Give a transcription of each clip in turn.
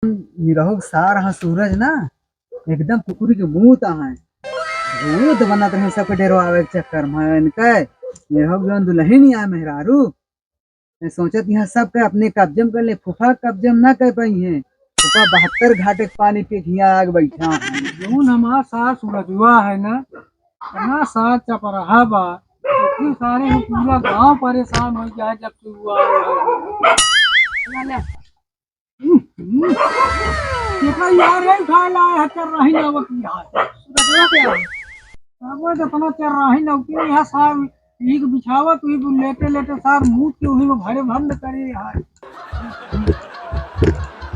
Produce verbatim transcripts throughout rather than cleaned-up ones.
निरहुक सार हाँ सूरज ना, एकदम कुकुरी के मूत आहे। भूत बनत रहे सबके डेरवावे के चक्कर में इनके। निरहुक जौन दुल्हन आए मेहरारू, मैं सोचत यहाँ सबके अपने कब्जे में कर ले, फूफा कब्जे में ना कर पाई है। फूफा बहत्तर घाटे के पानी पी के हियाँ आग बैठा है। जौन हमार सार सूरजवा है ना, इतना सार चपराहा बा, इतनी सारे हम पूरा गांव परेशान हो जाए जब से हुआ है। देखा यार, रे उठा ला है, चर्राही नौबत की हाल। सूरजवा क्या है? अब वो तो अपना चर्राही नौकी यहाँ सार, एक बिछावा, तू ही लेटे लेटे सार मूत के वही में भरे भंड करे यार।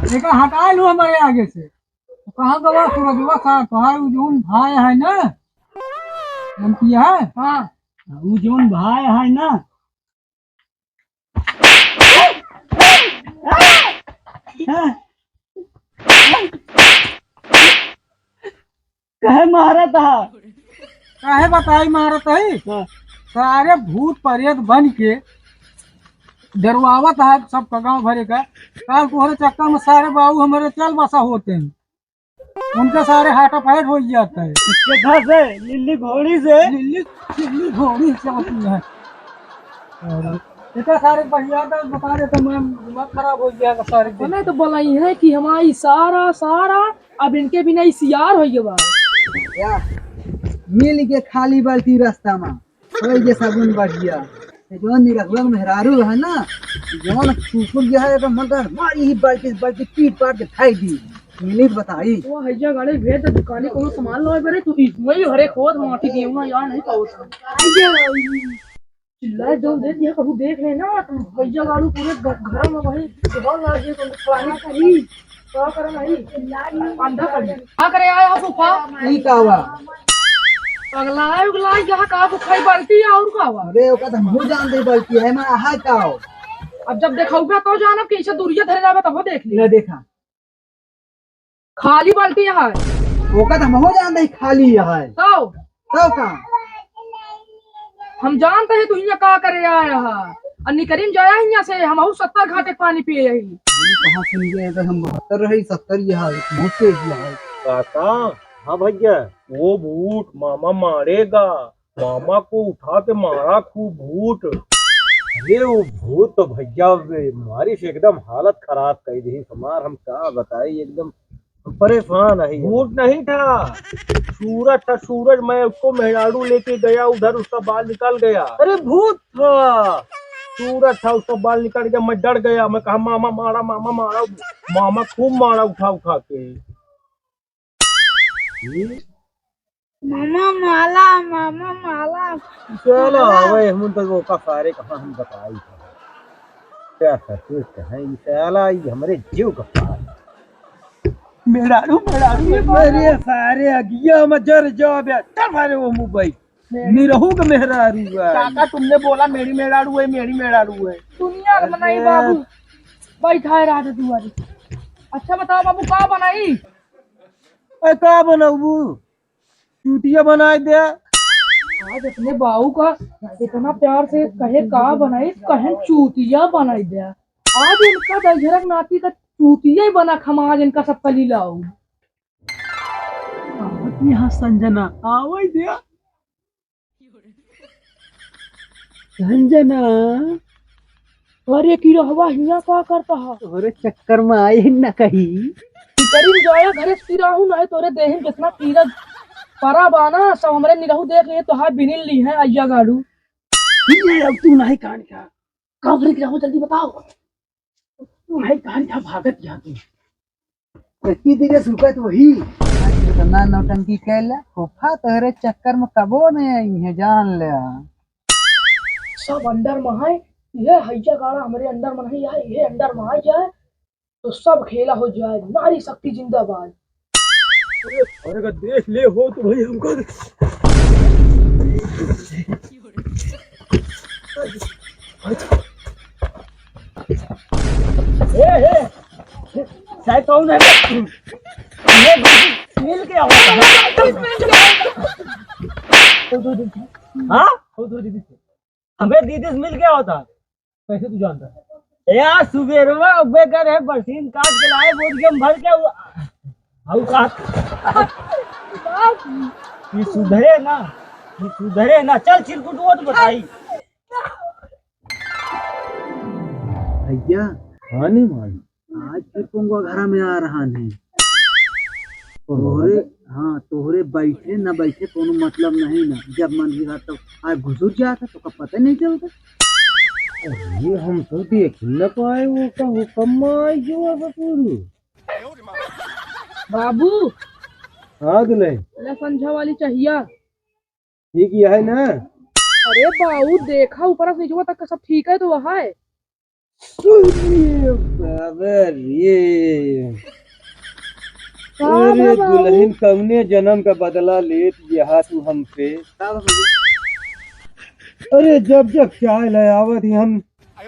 देखा, हटा लो हमारे आगे से। तो कहाँ गवा सूरजवा सार? तोहार उ जौन भाई है ना, नमकिया है? हाँ। उ जौन भाई है ना, हाँ। कहे मारत हा? काहे बताई मारत है? हाँ। सारे भूत प्रेत बन के डरवावत है सब गाँव भरे का। काल तोहरे चक्कर में सारे बाबू हमारे चल बसा होते हैं, उनका सारे हार्ट अटैक हो जाता है। कितना से? लिल्ली घोड़ी से? लिल्ली, लिल्ली घोड़ी से होती है। और इतना सारे बढ़िया था, बता देते, मैं दिमाग खराब हो गया था सारे दिन। नहीं तो बोला ही है कि हमारी सारा, सारा अब इनके बिना ही सियार हो गया बा। या, मिल के खाली बाल्टी रास्ता में, हो गया साबुन बढ़िया। ये जौन निरहुआ मेहरारू है ना, जौन कुकुर जो है, तो मन कर मारी ही बाल्टी, बाल्टी पीट पाट के खाई दी। मिली तो बताई। वो हैया गाड़ी भेज दे दुकानी, कोनो सामान लावे बरे, तू इसमें ही हरे खोद माटी गेहूं यार नहीं पाओ। चिल्लाए जौन दे दिया, कहूँ देख ले ना, तुम भैया गाड़ू पूरे घ-, घर में वही जवान लाग गए, तुम फलानी करी, का करे नहीं? अंधा करी। का करे आया फूफा? ई का हुआ? पगलाए उगलाए यहाँ का फूफा, ई बाल्टी है और का हुआ? अरे, ओका तो हमहू जान दे बाल्टी है, मैं आहा का हो। अब जब देखौगा तो जानब कि इसे दूरिया धरे जाबे तब देख ले। ले देखा। खाली बाल्टी है। ओका तो हमहू जान दे खाली है। तो? तो का? हम जानते हैं तू हियाँ का करे आया है। और निकरिन जाया हियाँ से, हमहू सत्तर घाटे पानी पिए यही। ये कहाँ सुन गए, अगर हम बहत्तर रही, सत्तर ही है, बहुत तेज है। काका, हाँ भैया, वो भूत मामा मारेगा। मामा को उठा के मारा खूब भूत। अरे वो भूत तो भैया बे, मारी से एकदम हालत खराब कर दी हमार, हम का बताई, एकदम हम परेशान है। भूत नहीं था, सूरज था, सूरज। मैं उसको मेहरारू लेके गया उधर, उसका बाल निकल गया। अरे भूत था, सूरज था, उसका बाल निकल गया। मैं डर गया, मैं कहा मामा मारा, मामा मारा, मामा खूब मारा उठा उठा के। मामा माला, मामा माला। चलो, माला। अबे हम तो वो का सारे कहाँ हम बताई था। क्या ससुर कहें, ये साला, ये हमरे जीव का पार। मेहरारू, मेहरारू, ये मेरे सारे अगिया में जर जाओ बे, चल सारे वो मुंबई। मेरी निरहू के मेहरारू है। काका, तुमने बोला मेरी मेहरारू है, मेरी मेहरारू है। दुनिया के बनाई अरे। बाबू, बैठा है रात दुआरी। अच्छा बताओ बाबू, का बनाई? ए, का बनौबू? चूतिया बनाए दे। आज अपने बाऊ का इतना प्यार से कहे का बनाई, कहें चूतिया बनाई दे। आज इनका दशहरा के नाती का चूतिया ही बना खमा, आज इनका सब कली लाऊ। आवत यहाँ संजना, आवे दे। संजना, अरे की रहवा हियाँ का करता है? तोहरे चक्कर में आए न कही। करीम जाया घरे से रहू ना, तोरे देह में जितना कीड़ा परा बाना, सब हमरे निरहू देख लिए, तोहार बिनिल ली है, अय्या गाड़ू। ये अब तू नहीं कान का। कब निकला हो, जल्दी बताओ। तू नहीं कान का भागत यहाँ तू। इतनी देर से रुका तो वही। इतना नौटंकी कैला, फूफा तोहरे चक्कर में कबो नहीं आई है, जान ले। सब अंडर में है, ये हैया गाड़ा हमरे अंडर में नहीं आए, ये अंडर में आ जाए, तो सब खेला हो जाए। नारी शक्ति जिंदाबाद। अरे, अरे, अगर देख ले हो तो भाई हमको। ए, ए, साहब कौन है? ये मिल के आओ। हाँ? हमें दीदी से मिल के आओ था। कैसे तू जानता है? यार, सुबेरवा उबे कर है, बरसीन काट के लाए, बोरिया में भर के, वो, हऊ का? ये सुधरे ना, ये सुधरे ना। चल, चिरकुट, वो तो बताई। भैया। हाँ, नहीं मान। आज फिर पोंगवा घरा में आ रहा है। तोहरे, हाँ, तोहरे बैठे न बैठे कोनो मतलब नहीं ना। जब मन भी रहा तब आज घुसुर जाता तो का पता नहीं चलता। अरे, हम तो देख न पाए वो का हुक्म में आई जो अब पूरी। बाबू। हाँ, दुल्हन। ले संझा वाली चाहिया। ठीक ही है ना? अरे बाऊ, देखा ऊपर से नीचे तक का सब ठीक है तो वहाँ है। अरे बाबा रे। का अरे बाबा? दुल्हन, कौने जन्म का बदला लेत यहाँ तू हमसे? का बाबा? अरे जब जब चाय ले आवत ही हम,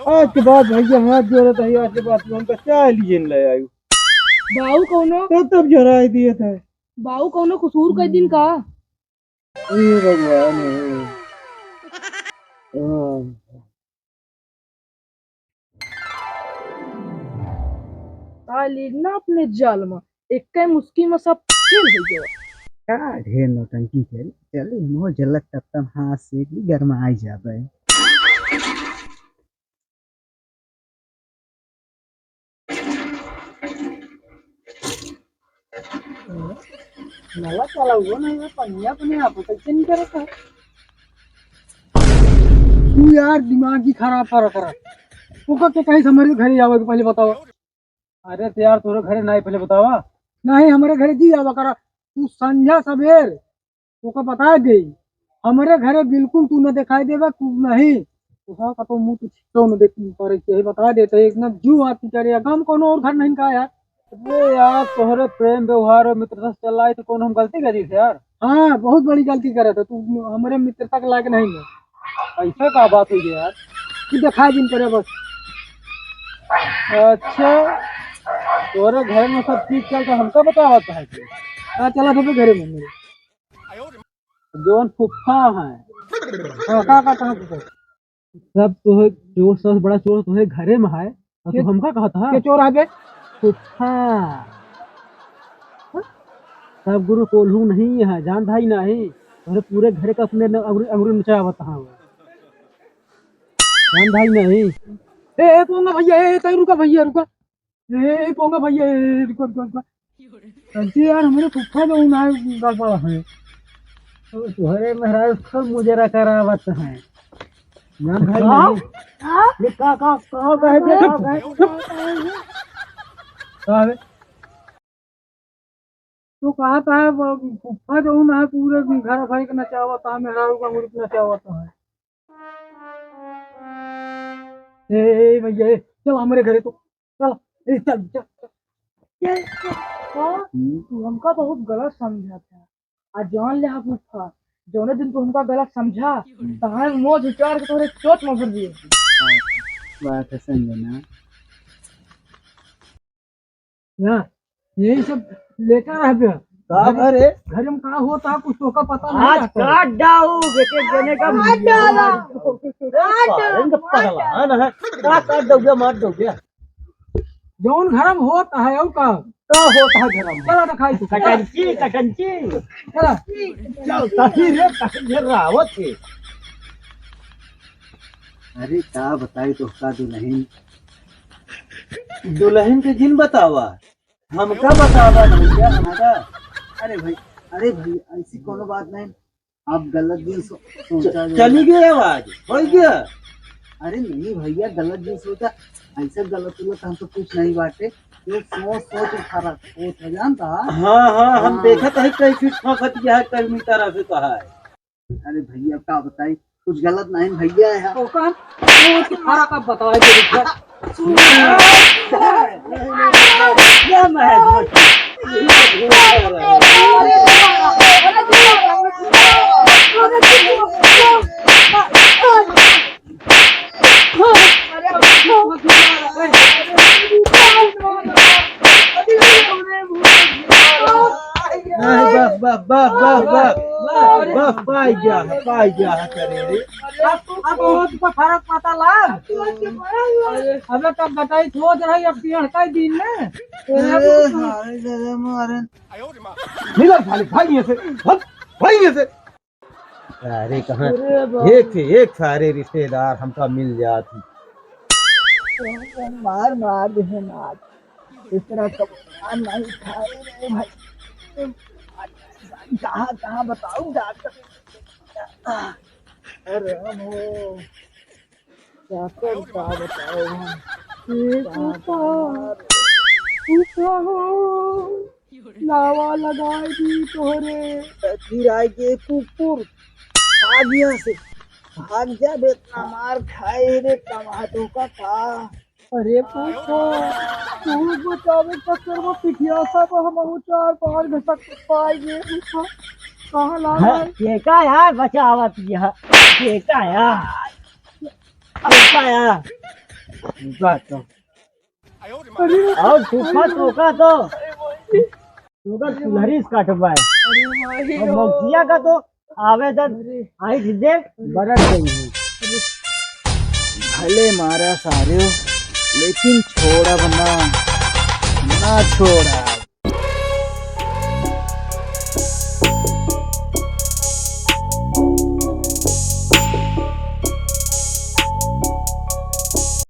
आज के बाद भैया हाथ जोड़त ही, आज के बाद तू हमका चाय लिए ले आयु। बाऊ कौनो तब तब जराए दिए थे। बाऊ कौनो कसूर कर दिन का? हे भगवान हो। हाँ। साली ना अपने जाल में, एक मुस्की में सब फेल हो गया। का ढेर नौटंकी करी, चली हम जलत तब तब हाथ से भी गरमाई जाबे। नला चालू हो नहीं है, पनिया अपने आप कैसे नहीं करता है? तू यार दिमाग ही खराब कर रखा है। तू का के कहीं से हमारे घरे आवे के पहले बतावा। अरे तो यार तोरे घरे नहीं पहले बतावा। नहीं, हमारे घरे जी आवा करा। तू संझा सबेर तोका बता दे, हमरे घरे बिल्कुल तू न दिखाई देबा, तू नहीं। तोहार का तो मुंह तू छिटो न देख पड़े, यही बता देते, एक ना जीव हाथ की करे, हम कोनो और घर नहीं का यार। अरे यार, तोहरे प्रेम व्यवहार और मित्रता से चल रहा है, तो कौन हम गलती करी थे यार? हाँ, बहुत बड़ी गलती करे थे तू, हमरे मित्रता के लायक नहीं है। ऐसा का बात हुई है यार? तू दिखाई दिन करे बस। अच्छा, तोरे घर में सब ठीक चल तो हमका बतावत है कि? हाँ, चला थे घरे में मेरे। जौन फुफ्फा है। हाँ, का, का, कहाँ फुफ्फा? सब तोहे चोर, सबसे बड़ा चोर तोहे घरे में है, और तू के, हमका कहत है? के चोर है बे? फुफ्फा। हाँ? सब गुरु कोल्हू नहीं है, जान भाई नहीं। तोहरे पूरे घरे का अपने न-, अंगुरी, अंगुरी नचावत है वो। जान भाई नहीं। ए, ए, पोंगा भैया, ए, ए, तई रुका भैया, रुका। ए, ए, पोंगा भैया, ए, ए, रुका, रुका, रुका। अरे यार, हमरे फुफ्फा जो ना गड़बड़ है। तो तोहरे महाराज खूब मुजरा करावत है। ना भाई, हाँ? नहीं। हाँ? ये का, का, का, का, का, का, का, का, का, का, तो कहा था, ब-, फुफ्फा जो ना पूरे घर भर के नचावत है, मेहरारू का मुड़ी पे नचावत है। ए, ए, भैया, ए, चल हमरे घरे तो, चल, ए, चल, चल, चल। ये, हाँ, हम्म। तू हमका बहुत गलत समझा था। आ जान ले, हाँ, फुफ्फा, जौने दिन तू हमका गलत समझा, हम्म। तहां मोच उचार के तोरे चोट में भर दिए। हाँ, बात है, संजना। या, यही सब लेकर रहबे। का घर, भरे? घर में का होता है, कुछ तोका पता नहीं आज रहता है। काट डाऊ, एक एक जने का काट डाला। काट डाला, पागल है ना? का काट दोगे, मार दोगे? जौन घर में होता है, और का? का होता है घर में? चला दिखाई तू। कटंची, कटंची। चला। चल, तही रे, तही रे, रावत के। अरे, का बताई तोहका दुलहिन? दुलहिन के जिन बतावा, हमका बतावा भैया, हमका। अरे भाई, अरे भाई, ऐसी कोनो बात नहीं। आप गलत दिन सो-, सोचा च-, जो चली गई आवाज, हो गया। अरे नहीं भैया, गलत दिन सोचा, ऐसा गलत उलत हम तो कुछ नहीं बाटे। ये सोच, सोच उठा रहा, सोच है, जानता? हाँ, हाँ, हम हाँ। देखत है कई फीट फांकत यह कर्मी तरह से कहा है। अरे भैया, का बताई, कुछ गलत नहीं भैया है। ओकर, ओकर हमारा का बताए दे भैया। ये महेश, वाह, वाह, वाह, वाह, वाह। बस, पाई गया है, पाई गया है, करे रे। अब, अब बहुत का फर्क पता लाग। अबे तब बताई, सोच रही अब पियण का दिन में। अरे, सारे दादा मारे। निकल साले, भाग यहाँ से, भाग, भाग यहाँ से। अरे, कहाँ अरे बाप। एक से एक सारे रिश्तेदार हमका मिल जात ही। मार, मार दे नाथ। इतना कब मार नहीं खाए रे भाई। कहाँ, कहाँ बताऊँ डॉक्टर? अरे राम हो। डॉक्टर का बताओ हम? ए फूफा, फूफा हो, लावा लगाई दी तोहरे। फिर आए के कुकुर, भाग यहाँ से, भाग जा बे, इतना मार खाए रे टमाटो का का। अरे फूफा, तू बचावे के चक्कर में पिठिया सब हम चार पाँच घसक पाए गे फूफा। कहाँ लाग हाँ, गए? केका यार बचावत यह, केका यार। अब का यार? फूफा तो। अरे, और फूफा तोका तो। तोका सुलहरी से काटबा है। अरे माही और हो। मौसिया का तो आवेदन अरे। आई दे बरत गई है। भले मारा सारे, लेकिन छोड़ब ना, ना छोड़ा।